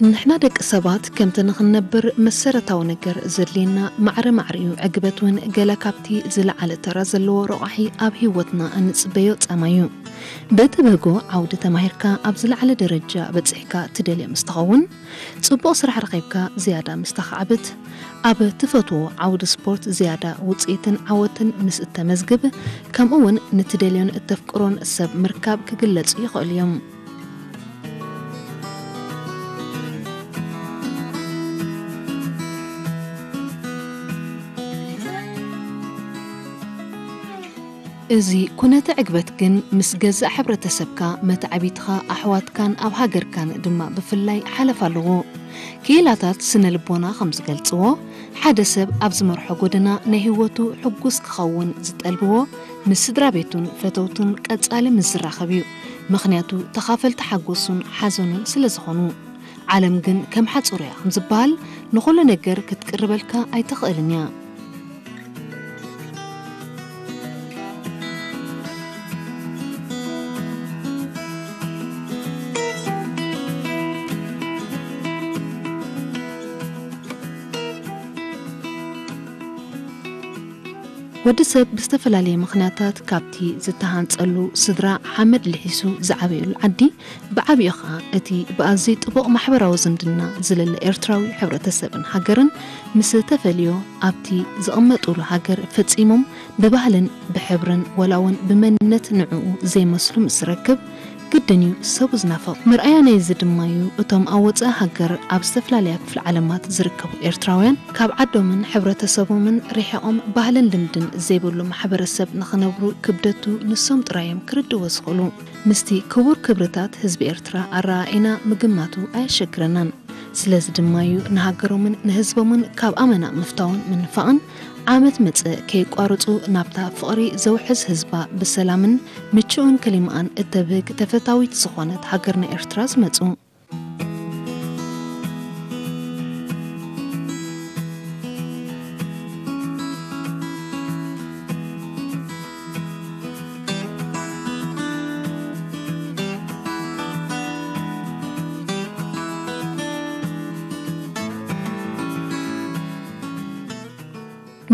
ንሕና ደቂ ሰባት ከምቲ ንኽንነብር መሰረታዊ ነገር ዘድልየና ማዕረ ማዕሪኡ ዕግበት እውን ገለ ካብቲ ዝለዓለ ተራ ዘለዎ ረቋሒ ኣብ ህይወትና እንጽበዮ ጻማ እዩ። በቲ በጎ ዓውዲ ተማሂርካ ኣብ ዝለዓለ ደረጃ በጺሕካ ትደልዮ ምስ ትኸውን፣ ጽቡቕ ስራሕ ረኺብካ ዝያዳ ምስ ተኻዕብት፣ ኣብ ትፈትዎ ዓውዲ ስፖርት ዝያዳ ውጽኢትን ዓወትን ምስ እተመዝግብ፣ ከምኡ እውን ንትደልዮን እተፍቅሮን ሰብ ምርካብ ክግለጹ ይኽእሉ እዮም። እዚ ኩነተ ዕግበት ግን ምስ ገዛእ ሕብረተሰብካ፣ መተዓቢትኻ፣ ኣሕዋትካን ኣብ ሃገርካን ድማ ብፍላይ ሓለፍ ኣለዎ። ክኢላታት ስነ ልቦና ከም ዝገልጽዎ፣ ሓደ ሰብ ኣብ ዝመርሖ ጎደና ናይ ህይወቱ ሕጉስ ክኸውን ዝጠልብዎ ምስ ስድራ ቤቱን ፈተውቱን ቀጻሊ ምስ ዝራኸብ እዩ። ምኽንያቱ ተኻፈልቲ ሓጎሱን ሓዘኑን ስለ ዝኾኑ። ዓለም ግን ከም ሓጹር እያ ከም ዝበሃል፣ ንኹሉ ነገር ክትቅርበልካ ኣይትኽእልን እያ። ወዲ ሰብ ብዝተፈላለየ ምኽንያታት ካብቲ ዝተሃንጸሉ ስድራ ሓመድ ልሒሱ ዝዓበየሉ ዓዲ፣ ብዓቢኡ ኸኣ እቲ ብኣዝዩ ጥቡቕ ማሕበራዊ ዝምድና ዝልለ ኤርትራዊ ሕብረተሰብን ሃገርን ምስ ተፈልዮ፣ ኣብቲ ዝቕመጡሉ ሃገር ፈጺሞም ብባህልን ብሕብርን ወላ እውን ብመንነት ንዕኡ ዘይመስሉ ምስ ዝረክብ፣ ግድን እዩ ሰቡ ዝናፍቕ። መርኣያ ናይዚ ድማ እዩ እቶም ኣብ ወጻኢ ሃገር ኣብ ዝተፈላለያ ክፍለ ዓለማት ዝርከቡ ኤርትራውያን ካብ ዓዶምን ሕብረተሰቦምን ርሒቖም ባህልን ልምድን ዘይብሉ ማሕበረሰብ ንኽነብሩ ክብደቱ ንሶም ጥራይ እዮም ክርድእዎ ዝኽእሉ። ምስቲ ክቡር ክብርታት ህዝቢ ኤርትራ ኣረኣኢና ምግማቱ ኣየሸግረናን። ስለዚ ድማ እዩ ንሃገሮምን ንህዝቦምን ካብ ኣመና ምፍታውን ምንፋቕን ዓመት መጸ ከየቋርጹ ናብታ ፍቕሪ ዘውሕዝ ህዝባ ብሰላምን ምቹእን ክሊማኣን እተብህግ ተፈታዊት ዝኾነት ሃገርና ኤርትራ ዝመጹ።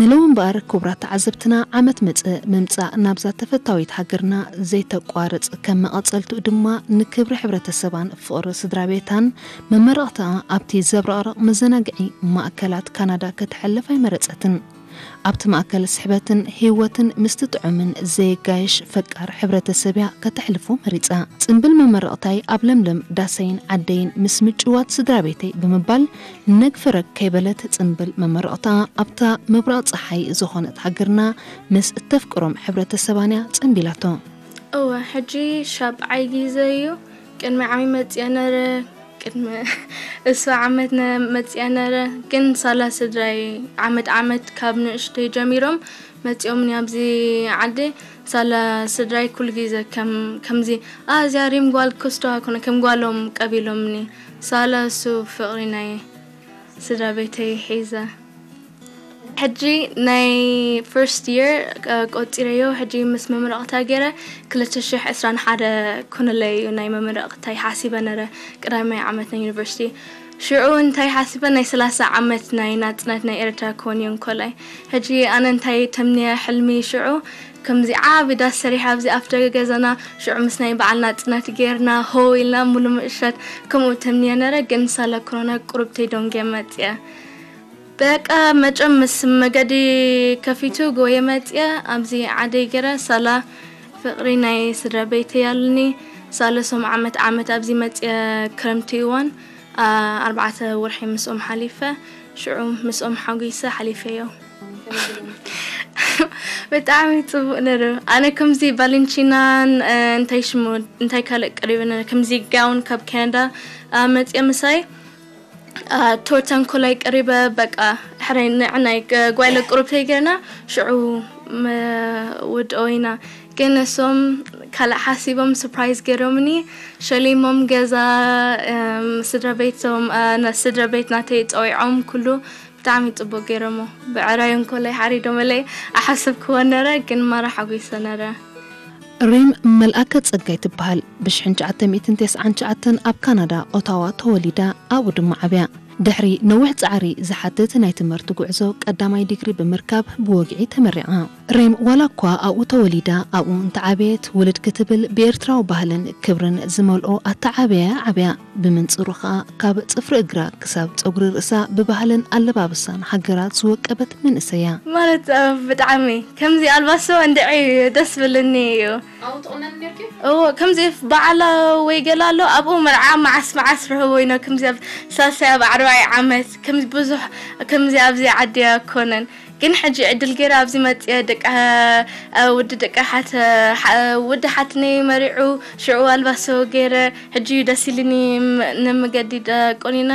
ንሎሚ እምበኣር ክቡራት ተዓዘብትና ዓመት መጸ ምምጻእ ናብዛ ተፈታዊት ሃገርና ዘይተቋርጽ ከም መቐጸልትኡ ድማ ንክብሪ ሕብረተሰባን ፍቕሪ ስድራ ቤታን መመረቕታኣ ኣብቲ ዘብረቕርቕ መዘናግዒ ማእከላት ካናዳ ከተሕልፍ ኣይመረጸትን። ኣብቲ ማእከል ስሕበትን ህይወትን ምስቲ ጥዑምን ዘየጋይሽ ፈቃር ሕብረተሰብ እያ ከተሕልፎ መሪጻ። ጽምብል መመረቕታይ ኣብ ለምለም ዳሰይን ዓደይን ምስ ምጭዋት ስድራ ቤተይ ብምባል ነግፈረግ ከይበለት ጽምብል መመረቕታ ኣብታ ምብራቕ ጸሓይ ዝኾነት ሃገርና ምስ እተፍቅሮም ሕብረተሰባን እያ ጸምቢላቶ። እወ፣ ሕጂ ሻብዓይ ግዜ እዩ። ቅድሚ ዓሚ መጽየ ነረ፣ ቅድሚ እሱ ዓመት ነ-፣ መጽየ ነረ። ግን ሳላ ስድራይ ዓመት ዓመት ካብ ንእሽተይ ጀሚሮም መጽኦምኒ ኣብዚ ዓዲ። ሳላ ስድራይ ኩሉ ግዜ ከም፣ ከምዚ፣ "ኣ፣ እዚኣ ሪም ጓል ክስቶ ኣይኮነ፣ ከም ጓሎም ቀቢሎምኒ። ሳላ እሱ ፍቕሪ ናይ ስድራ ቤተይ ሒዘ." ሕጂ ናይ ፈርስት ይር፣ እ፣ ቆጺረዮ። ሕጂ ምስ መምረቕታ ገይረ ክልተ ሽሕ ዕስራን ሓደ ኩንለይ እዩ ናይ መመረቕታይ ሓሲበ ነረ፣ ቀዳማይ ዓመት ናይ ዩኒቨርሲቲ። ሽዑ እንታይ ሓሲበ፣ ናይ ሰላሳ ዓመት ናይ ናጽነት ናይ ኤርትራ ክኾን እዩ እንኮላይ። ሕጂ ኣነ እንታይ ተምንየ ሕልሚ ሽዑ፣ ከምዚ ዓቢ ዳስ ሰሪሐ ኣብዚ ኣፍ ደገ ገዛና፣ ሽዑ ምስ ናይ በዓል ናጽነት ጌርና፣ ሆ ኢልና ሙሉ ምእሸት ከምኡ ተምንየ ነረ፣ ግን ሳላ ኮሮና ቁሩብ ተይደንጎየ መጽየ። በቃ መጨም ምስ መገዲ ከፊቱ ጎየ መጽየ፣ ኣብዚ ዓደይ ገረ ሳላ ፍቕሪ ናይ ስድራ ቤተይ ኣለኒ። ሳለሶም ዓመት ዓመት ኣብዚ መጽየ ክረምቲ እዋን፣ ኣ-፣ ኣርባዕተ ወርሒ ምስኦም ሓሊፈ፣ ሽዑ ምስኦም ሓጒሰ ሓሊፈዮ። ብጣዕሚ ጽቡቕ ነይሩ። ኣነ ከምዚ ቫለንቲናን፣ እ፣ እንታይ ሽሙ፣ እንታይ ካልእ ቀሪበ ነይሩ፣ ከምዚ ጋውን ካብ ካናዳ፣ ኣ፣ መጽየ ምሳይ፣ አ፣ ቶርታ እንኮላይ ቀሪበ፣ በቃ፣ ሕራይ ንዕናይ ገ-፣ ጓይለ ቁሩብተይ ገርና፣ ሽዑ መ-፣ ውድኦ ኢና። ግን እሶም ካልእ ሓሲቦም ሰርፕራይዝ ገይሮምኒ፣ ሸሊሞም ገዛ፣ እም፣ ስድራ ቤቶም፣ አ፣ ነ-፣ ስድራ ቤት ናተይ ጸዊዖም፣ ኩሉ ብጣዕሚ ጽቡቅ ገይሮሞ። ብዕራይ እንኮላይ ሓሪዶመለይ ኣሓሰብክዎ ነረ፣ ግን ማራ ሓጒሰ ነረ። ሬም መልኣከ ጸጋይ ትበሃል። ብ ሽሕን ትሽዓተ ሚእትን ተስዓን ትሽዓተን ኣብ ካናዳ ኦታዋ ተወሊዳ፣ ኣብኡ ድማ ዓብያ። ድሕሪ ነዊሕ ጻዕሪ ዝሓትት ናይ ትምህርቲ ጉዕዞ ቀዳማይ ዲግሪ ብምርካብ ብወግዒ ተመሪቓ። ሬም ዋላ እኳ ኣብኡ ተወሊዳ ኣብኡ እንተዓበየት፣ ውልድ ክትብል ብኤርትራዊ ባህልን ክብርን ዝመልኦ ኣተዓብያ ዓብያ። ብምንጽሩ ኸኣ ካብ ጽፍሪ እግራ ክሳብ ጸጉሪ ርእሳ ብባህልን ኣለባብሳን ሃገራት ዝወቀበት መንእሰይ እያ። ማለት፣ እ፣ ብጣዕሚ ከምዚ ኣልባሶ እንድዒ ደስ ብልኒ እዩ። ኣብኡ ትቑነኒ ነርኪ? እዎ፣ ከምዚ በዓላ ወይ ገለ ኣሎ፣ ኣብኡ መርዓ መዓስ መዓስ ረህቦ ኢኖ፣ ከምዚ ኣብ ሳልሳይ ኣብ ኣርባዓይ ዓመት፣ ከምዚ ብዙሕ፣ ከምዚ ኣብዚ ዓዲ ኣይኮነን። ግን ሕጂ ዕድል ገይረ ኣብዚ መጽየ፣ ደቂ፣ እ፣ ወዲ ደቂ ሓተ-፣ ሓ-፣ ወዲ ሓትነይ መሪዑ፣ ሽዑ ኣልባሶ ገይረ፣ ሕጂ እዩ ደስ ኢልኒ፣ ም-፣ ንመገዲ ደ-፣ ቆኒነ።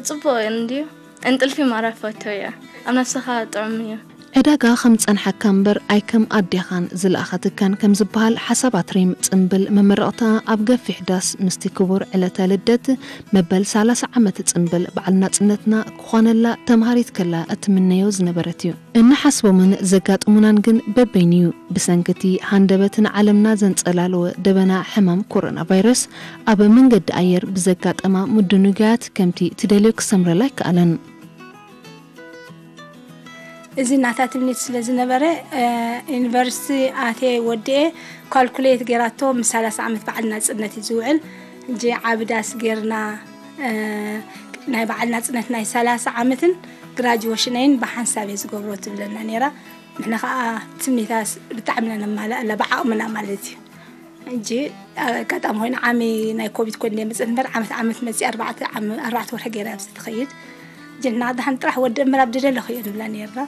ጽቡቕ እንድዩ። እንጥልፊ ማራ ፈቶ እየ። ኣብ ነብስኻ ጥዑም እዩ። ዕዳጋ ከም ዝጸንሓካ እምበር ኣይከም ኣዴኻን ዝለኣኸትካን ከም ዝበሃል፣ ሓሳባት ሬም ጽምብል መመረቕታ ኣብ ገፊሕ ዳስ ምስቲ ክቡር ዕለተ ልደት መበል ሰላሳ ዓመት ጽምብል በዓል ናጽነትና ክኾነላ ተምሃሪት ከላ እትምነዮ ዝነበረት እዩ። እንሓስቦምን ዘጋጥሙናን ግን በበይኑ እዩ። ብሰንኪ እቲ ሃንደበትን ዓለምና ዘንጸላለወ ደበና ሕማም ኮሮና ቫይረስ፣ ኣብ መንገዲ ኣየር ብዘጋጠማ ምድንጓያት ከምቲ ትደልዮ ክሰምረላ ኣይከኣለን። እዚ ናታ ትምኒት ስለ ዝነበረ፣ እ፣ ዩኒቨርሲቲ ኣትየ ወድኤ ካልኩሌት ጌራቶ ምስ ሰላሳ ዓመት በዓል ናጽነት እዩ ዝውዕል። ሕጂ ዓቢ ዳስ ጌርና፣ እ፣ ናይ በዓል ናጽነት ናይ ሰላሳ ዓመትን ግራጅዌሽነይን ብሓንሳብ እየ ዝገብሮ ትብለና ነይራ። ንሕና ኸኣ ትምኒታ ስ-፣ ብጣዕሚ ኢና ነማልኣላ ብዓቕምና ማለት እዩ። ሕጂ ኣጋጣሚ ኮይኑ ዓሚ ናይ ኮቪድ ኮይኑ ደይ መጽእ እምበር ዓመት ዓመት መጽእ ኣርባዕተ ዓመ-፣ ኣርባዕተ ወርሒ ገይራ ኣብዚ ትኸይድ። ሕጂ ንሕና ደሓን ጥራሕ ወዲ እምበር ኣብ ደደለኹ እየ ንብላ ነይርና።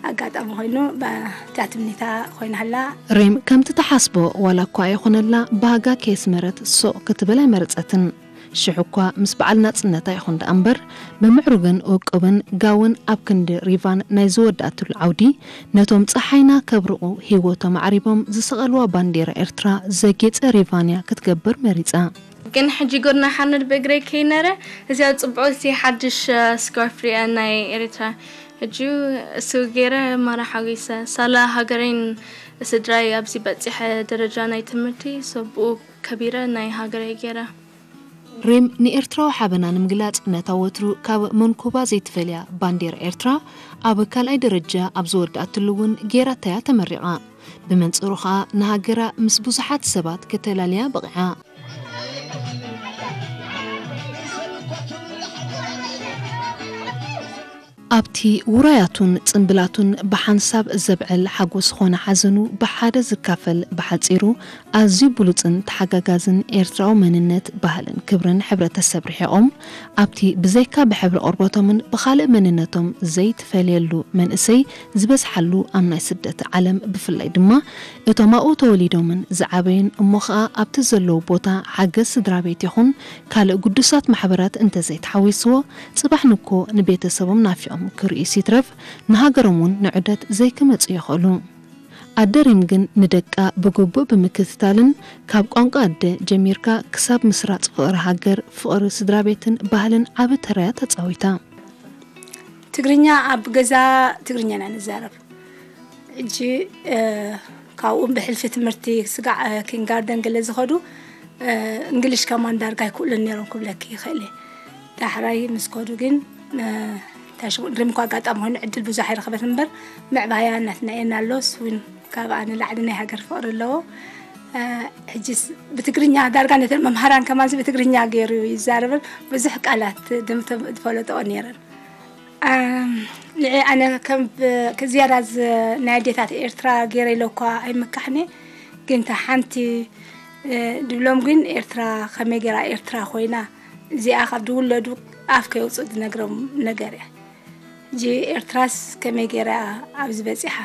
ኣጋጣሚ ኮይኑ ባ-፣ እታ ትምኒታ ኮይና ሃላ። ሬም ከምቲ ትሓስቦ ዋላ እኳ ኣይኾነላ፣ ባህጋ ከየስመረት ሶቕ ክትብል ኣይመረጸትን። ሽሕ እኳ ምስ በዓል ናጽነታ ይኹን ደኣ እምበር፣ ብምዕሩግን ውቁብን ጋውን ኣብ ክንዲ ሪቫን ናይ ዝወድኣትሉ ዓውዲ፣ ነቶም ጸሓይና ከብርቑ ህይወቶም ኣዕሪቦም ዝሰቐልዋ ባንዴራ ኤርትራ ዘጌጸ ሪቫን እያ ክትገብር መሪጻ። ግን ሕጂ ጎድና ሓንድ ብእግረይ ከይነረ፣ እዚኣ ጽቡቕ፣ እዚ ሓድሽ፣ እ፣ ስካርፍ ሪኣ ናይ ኤርትራ። ሕጂ እሱ ገይረ ማራ ሓጒሰ። ሳላ ሃገረይን ስድራይ ኣብዚ በጺሐ ደረጃ ናይ ትምህርቲ፣ ሶ ብኡ ከቢረ ናይ ሃገረይ ገይረ። ሬም ንኤርትራዊ ሓበና ንምግላጽ ነታ ወትሩ ካብ መንኩባ ዘይትፈልያ ባንዴራ ኤርትራ ኣብ ካልኣይ ደረጃ ኣብ ዝወድኣትሉ እውን ገይራታያ ተመሪቓ። ብመንጽሩ ኸኣ ንሃገራ ምስ ብዙሓት ሰባት ከተላልያ በቒዓ። ኣብቲ ውራያቱን ጽምብላቱን ብሓንሳብ ዘብዕል ሓጎስ ኾነ ሓዘኑ ብሓደ ዝካፈል፣ ብሓጺሩ ኣዝዩ ብሉጽን ተሓጋጋዝን ኤርትራዊ መንነት፣ ባህልን ክብርን ሕብረተሰብ ርሒቖም፣ ኣብቲ ብዘይካ ብሕብሪ ቆርበቶምን ብኻልእ መንነቶም ዘይትፈልየሉ መንእሰይ ዝበዝሓሉ ኣብ ናይ ስደት ዓለም፣ ብፍላይ ድማ እቶም ኣብኡ ተወሊዶምን ዝዓበዩን እሞ ኸኣ ኣብቲ ዘለዉ ቦታ ሓገዝ ስድራ ቤት ይኹን ካልእ ግዱሳት ማሕበራት እንተዘይተሓዊስዎ፣ ጽባሕ ንግሆ ንቤተሰቦም ናፊቖም ክርእዩስ ይትረፍ ንሃገሮም እውን ንዑደት ዘይክመጹ ይኽእሉ። ኣደ ሬም ግን ንደቃ ብግቡእ ብምክትታልን ካብ ቋንቋ ኣደ ጀሚርካ ክሳብ ምስራጽ ፍቕሪ ሃገር፣ ፍቕሪ ስድራ ቤትን ባህልን ዓቢ ተራያ ተጻዊታ። ትግርኛ ኣብ ገዛ ትግርኛ ኢና ንዛረብ። ሕጂ፣ እ፣ ካብኡም ብሕልፊ ትምህርቲ ስጋዕ፣ እ፣ ኪንጋርደን ገለ ዝኸዱ፣ እ፣ እንግሊሽ ከማን ዳርጋ ኣይክእሉን ነይሮም ክብለኪ ይኽእል እየ። ዳሕራይ ምስ ከዱ ግን፣ እ፣ እንታይ ሽሙ፣ ሪም እኳ ኣጋጣሚ ኮይኑ ዕድል ብዙሕ ኣይረኸበት እምበር፣ ምዕባያ እናትናየና ኣሎ። እሱ እውን ካብኣ ንላዕሊ ናይ ሃገር ፍቕሪ ኣለዎ። እ፣ ሕጂስ ብትግርኛ ዳርጋ ነተን መምሃራን ከማንስ ብትግርኛ ገይሩ ይዛረብን ብዙሕ ቃላት ድም-፣ ዝፈለጠኦ ነይረን። ኣም፣ ንዒ ኣነ ከም ብ-፣ ዝያዳ ዝ-፣ ናይ ኣዴታት ኤርትራ ገይረ ኢለ እኳ ኣይምካሕን እየ። ግን እታ ሓንቲ፣ እ፣ ድብሎም ግን ኤርትራ ከመይ ገይራ ኤርትራ ኮይና፣ እዚኣ ካብ ዝውለዱ ኣፍ ከየውፅኡ ዝነግሮም ነገር እያ። ሕጂ ኤርትራስ ከመይ ገይራ ኣብዚ በፂሓ?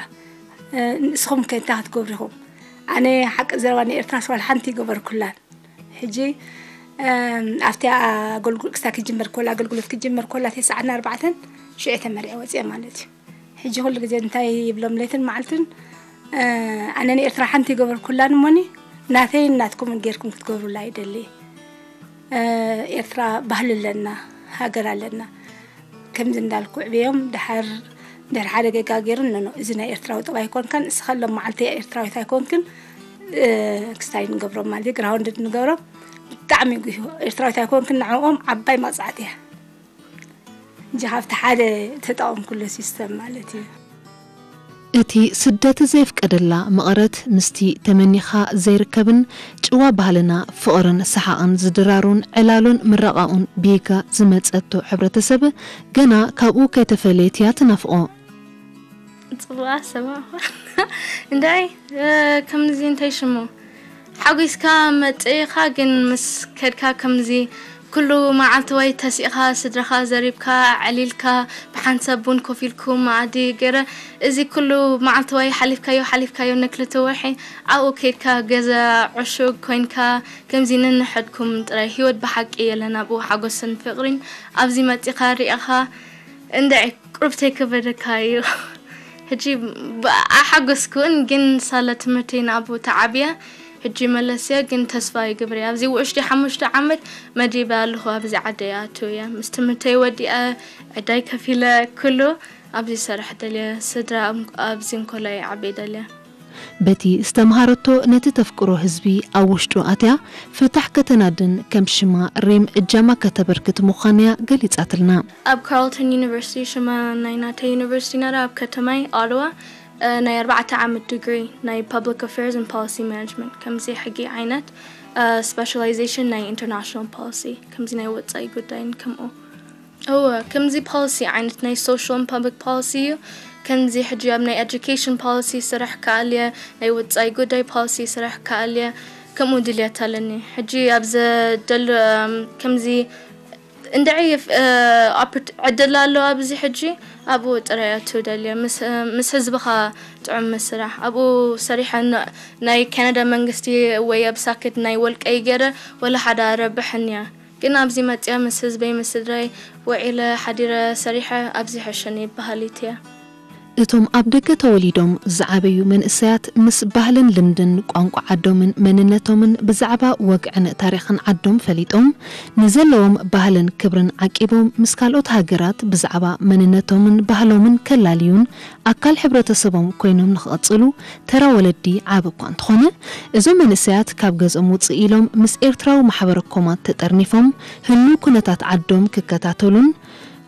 እ፣ ንስኹም ከ እንታይ ክትገብሩ ኢኹም? ኣነ ሓቂ ዘረባ ንኤርትራስ ዋላ ሓንቲ ይገበርኩላን። ሕጂ፣ እም፣ ኣብቲ ኣገልግሎት ክስታ ክጅመር ኮላ፣ ኣገልግሎት ክጅመር ኮላ ተስዓን ኣርባዕተን ሽዑ ተመሪዐ ወፅየ ማለት እዩ። ሕጂ ኩሉ ግዜ እንታይ ይብሎም ለይትን መዓልትን፣ እ፣ ኣነ ንኤርትራ ሓንቲ ይገበርኩላን እሞኒ ናተይን ናትኩምን ጌርኩም ክትገብሩላ ይደሊ። እ፣ ኤርትራ ባህሊ ኣለና፣ ሃገር ኣለና። ከምዚ እንዳልኩ ዕብዮም ድሓር፣ ድሕሪ ሓደ ጌጋ ገይሩ፣ ኖ፣ ኖ፣ እዚ ናይ ኤርትራዊ ጠባይ ኣይኮንካን፣ እስኻ ሎም መዓልቲ ኤርትራዊት ኣይኮንክን፣ ክስታይ ንገብሮም ማለት ግራውንድ ንገብሮም ብጣዕሚ ጉሂ ኤርትራዊት ኣይኮንክን ንዕኦም ዓባይ መቕፃዕቲ እያ እንጂ ካብቲ ሓደ ተጠቐምኩሉ ሲስተም ማለት እዩ። እቲ ስደት ዘየፍቀደላ መቐረት ምስቲ ተመኒኻ ዘይርከብን ጭዋ ባህልና ፍቕርን ሰሓቕን ዝድራሩን ዕላሉን ምረቓኡን ብሂጋ ዝመጸቶ ሕብረተሰብ ገና ካብኡ ከይተፈለየት እያ ትናፍቖ። ጽቡቓ ሰማዕኹ እንታይ ከምዚ እንታይ ሽሙ ሓጒስካ መጽኢኻ ግን ምስ ከድካ ከምዚ ኩሉ መዓልቲ ወይ ተሲእኻ ስድራኻ ዘሪብካ ዕሊልካ ብሓንሳብ ቡን ኮፍ ኢልኩም መኣዲ ገይረ እዚ ኩሉ መዓልቲ ወይ ሓሊፍካዮ ሓሊፍካዮ ንክልተ ወርሒ ኣብኡ ከይድካ ገዛ ዕሹግ ኮይንካ ከምዚ ነንሕድኩም ጥራይ ህይወት ብሓቂ የለን ኣብኡ ሓጎስን ፍቕሪን ኣብዚ መጺኻ ሪእኻ እንድዒ ቁሩብ ተይከበደካ እዩ ሕጂ ኣሓጎስኩን ግን ሳለ ትምህርተይ ንኣብኡ ተዓብየ ሕጂ መለስየ ግን ተስፋ ይግብር እየ ኣብዚ ውሽጢ ሓሙሽተ ዓመት መዲበ ኣለኹ ኣብዚ ዓደይ ኣትው እየ ምስ ትምህርተይ ወዲአ ዕዳይ ከፊለ ኩሉ ኣብዚ ሰርሕ ደልየ ስድራ ኣብዚ እንኮላይ ዓብየ ደልየ በቲ ዝተምሃረቶ ነቲ ተፍቅሮ ህዝቢ ኣብ ውሽጡ ኣትያ ፍታሕ ከተናድን ከም ሽማ ሪም እጃማ ከተበርክት ምዃንያ ገሊጻትልና። ኣብ Carleton University ሽማ ናይ ናተይ ዩኒቨርሲቲ ነራ ኣብ ከተማይ ኦታዋ ናይ ኣርባዕተ ዓመት ዲግሪ ናይ Public Affairs and Policy Management ከምዚ ሕጊ ዓይነት specialization ናይ international policy ከምዚ ናይ ወጻኢ ጉዳይን ከምኡ እወ ከምዚ policy ዓይነት ናይ social and public policy እዩ ከምዚ ሕጂ ኣብ ናይ education policy ስራሕ ክኣልየ ናይ ወጻኢ ጉዳይ policy ስራሕ ክኣልየ ከምኡ ድልየት ኣለኒ ሕጂ ኣብ ዘደሉ ከምዚ እንድዒ ዕድል ኣሎ ኣብዚ ሕጂ ኣብኡ ጥራይ ኣቱ ደልየ ምስ ህዝብኻ ጥዑም ምስራሕ ኣብኡ ሰሪሐ ናይ ካናዳ መንግስቲ ወይ ኣብ ሳክት ናይ ወልቀይ ገይረ ወላ ሓደ ኣረብሐን እያ ግን ኣብዚ መፅያ ምስ ህዝበይ ምስ ስድራይ ውዒለ ሓዲረ ሰሪሐ ኣብዚ ሕሸኒ በሃሊት እያ። እቶም ኣብ ደገ ተወሊዶም ዝዓበዩ መንእሰያት ምስ ባህልን ልምድን ቋንቋ ዓዶምን መንነቶምን ብዛዕባ ወግዕን ታሪኽን ዓዶም ፈሊጦም ንዘለዎም ባህልን ክብርን ዓቂቦም ምስ ካልኦት ሃገራት ብዛዕባ መንነቶምን ባህሎምን ከላልዩን ኣካል ሕብረተሰቦም ኮይኖም ንኽቕጽሉ ተራ ወለዲ ዓቢ እኳ እንተኾነ እዞም መንእሰያት ካብ ገዝኦም ውጽእ ኢሎም ምስ ኤርትራዊ ማሕበረ ኮማት ተጠርኒፎም ህልው ኩነታት ዓዶም ክከታተሉን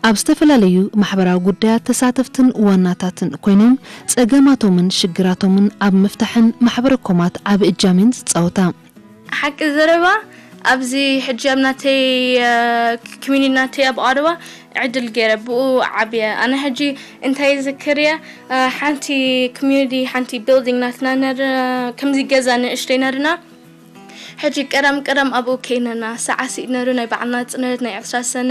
ኣብ ዝተፈላለዩ ማሕበራዊ ጉዳያት ተሳተፍትን ዋናታትን ኮይኖም ጸገማቶምን ሽግራቶምን ኣብ ምፍታሕን ማሕበረ ኮማት ዓቢ እጃሜን ዝጻወታ። ሓቂ ዘረባ ኣብዚ ሕጂ ኣብ ናተይ ኮሚኒቲ ናተይ ኣብ ኣደዋ ዕድል ገይረ ብኡ ዓብየ ኣነ ሕጂ እንታይ ዝክር እየ ሓንቲ ኮሚኒቲ ሓንቲ ቢልዲንግ ናትና ነር ከምዚ ገዛ ንእሽተይ ነርና ሕጂ ቀዳም ቀዳም ኣብኡ ከይነና ሰዓሲእ ነሩ ናይ ባዕልና ጽነት ናይ ዕስራ ሰነ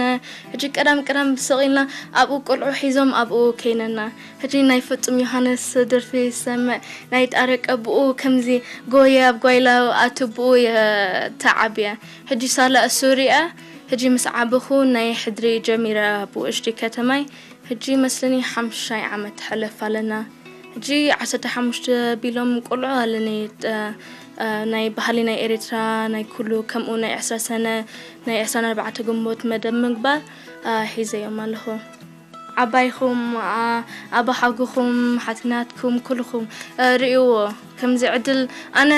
ሕጂ ቀዳም ቀዳም ብስቕ ኢልና ኣብኡ ቆልዑ ሒዞም ኣብኡ ከይነና ሕጂ ናይ ፍጹም ዮሃንስ ደርፊ ይሰምዕ ናይ ጣረቀ ብኡ ከምዚ ጎየ ኣብ ጓይላ ኣቱ ብኡ ተዓብየ ሕጂ ሳላ እሱ ሪኣ ሕጂ ምስ ዓበኹ ናይ ሕድሪ ጀሚረ ብውሽጢ ከተማይ ሕጂ መስለኒ ሓምሻይ ዓመት ተሕለፍ ኣለና ሕጂ ዓሰርተ ሓሙሽተ ቢሎም ቆልዑ ኣለኒ ናይ ባህሊ ናይ ኤርትራ ናይ ኩሉ ከምኡ ናይ ዕስራ ሰነ ናይ ዕስራን ኣርባዕተ ግንቦት መደብ ምግባር ሒዘዮም ኣለኹ ዓባይኹም ኣባሓጉኹም ሓትናትኩም ኩልኹም ርእይዎ ከምዚ ዕድል ኣነ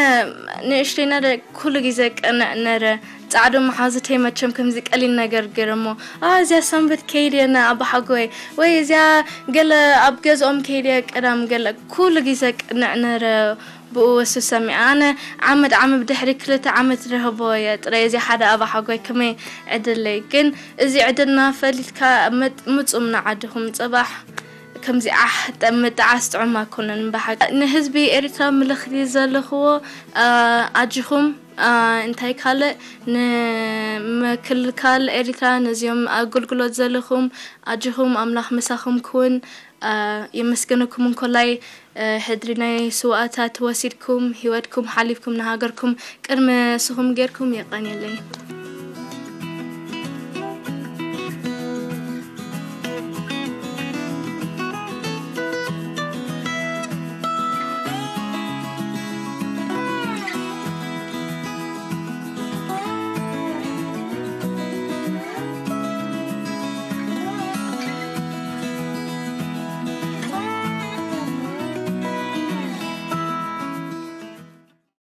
ንእሽተይ ነረ ኩሉ ግዜ ቀንዕ ነረ ጻዕዱ መሓዙተይ መቸም ከምዚ ቀሊል ነገር ገይረ እሞ እዚያ ሰንበት ከይድ እየ ኣባሓጎይ ወይ እዚያ ገለ ኣብ ገዝኦም ከይድ እየ ቀዳም ገለ ኩሉ ግዜ ቀንዕ ነረ ብኡ ወሱ ሰሚዐ ኣነ ዓመት ዓመት ብድሕሪ ክልተ ዓመት ረህቦ እየ ጥራይ እዚ ሓደ ኣባሓጎይ ከመይ ዕድለይ ግን እዚ ዕድልና ፈሊትካ ምጹም ንዓድኹም ጽባሕ ከምዚ ዓሕ ምጥዓስ ጥዑም ኣይኮነን ብሓቂ ንህዝቢ ኤርትራ ምልኽቲ ዘለኽዎ ኣጅኹም እንታይ ካልእ ንምክልካል ኤርትራ ነዚኦም ኣገልግሎት ዘለኹም ኣጅኹም ኣምላኽ ምሳኹም ክውን የመስገነኩም እንኮላይ ሕድሪ ናይ ስዋኣታት ወሲድኩም ህይወትኩም ሓሊፍኩም ንሃገርኩም ቅድሚ ስኹም ጌርኩም የቀንየለይ።